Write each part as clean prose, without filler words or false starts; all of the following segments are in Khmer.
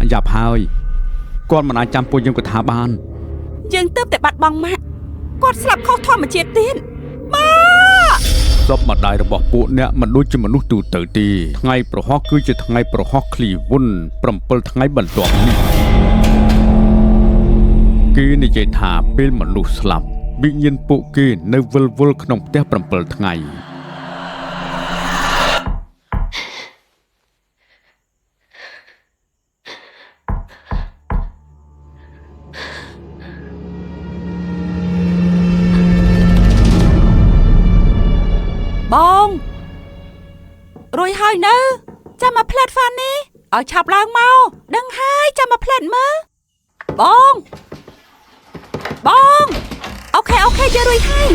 ម៉ាក់យ៉ាប់ហើយគាត់មិនអាចចាំពួកយើងកថាបាន យើងទៅតែបាត់បង់ម៉ាក់គាត់ស្លាប់ខុសធម្មជាតិទៀតម៉ាក់ សពម្ដាយរបស់ពួកអ្នកមិនដូចជាមនុស្សទូទៅទេថ្ងៃប្រហោះគឺជាថ្ងៃប្រហោះឃ្លីវុន7ថ្ងៃបន្ទាប់នេះគេនិយាយថាពេលមនុស្សស្លាប់វិញ្ញាណពួកគេនៅវិលវល់ក្នុងផ្ទះ7ថ្ងៃ បងរួយហើយនៅចាំមកផ្លែតហ្វានេះឲ្យឆាប់ឡើងមកដឹងហើយចាំមកផ្លែតមើលបងបងអូខេអូខេយើងរួយហើយ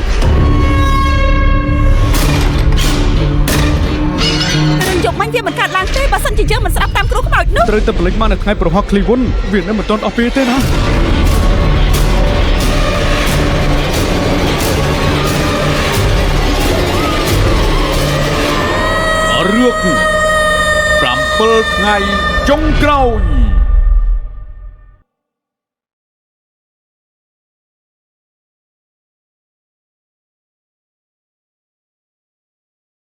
រឿងយកមាញ់វាមិនកាត់ឡើងទេបើសិនជាយើងមិនស្ដាប់តាមគ្រូខ្មោចនោះ ត្រូវតែប្លេចមកនៅថ្ងៃប្រហោះឃ្លីវុនវានៅមិនទាន់អស់ពេលទេណារឿង7ថ្ងៃចុងក្រោយ។